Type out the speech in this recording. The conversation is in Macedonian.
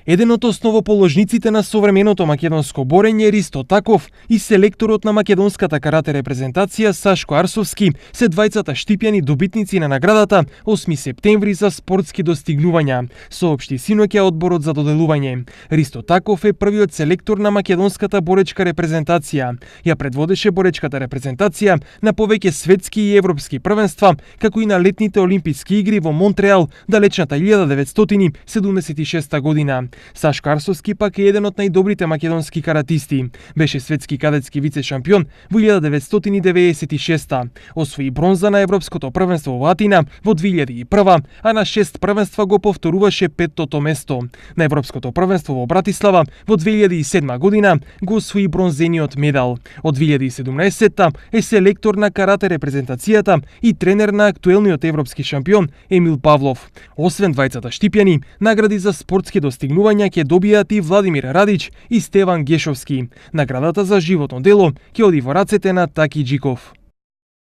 Еден од основоположниците на современото македонско борење Ристо Таков и селекторот на македонската карате репрезентација Сашко Арсовски се двајцата штипјани добитници на наградата 8 септември за спортски достигнувања, соопшти синоќа одборот за доделување. Ристо Таков е првиот селектор на македонската боречка репрезентација. Ја предводеше боречката репрезентација на повеќе светски и европски првенства, како и на летните олимписки игри во Монтреал далечната 1976 година. Сашко Арсовски пак е еден од најдобрите македонски каратисти. Беше светски кадетски вице-шампион во 1996. Освои бронза на Европското првенство во Атина во 2001, а на 6 првенства го повторуваше петтото место. На Европското првенство во Братислава во 2007 година го освои бронзениот медал. Од 2017 е селектор на карате репрезентацијата и тренер на актуелниот европски шампион Емил Павлов. Освен двајцата штипјани, награди за спортски достигнувања ќе добијат и Владимир Радич и Стеван Гешовски. Наградата за животно дело ќе оди во рацете на Таки Джиков.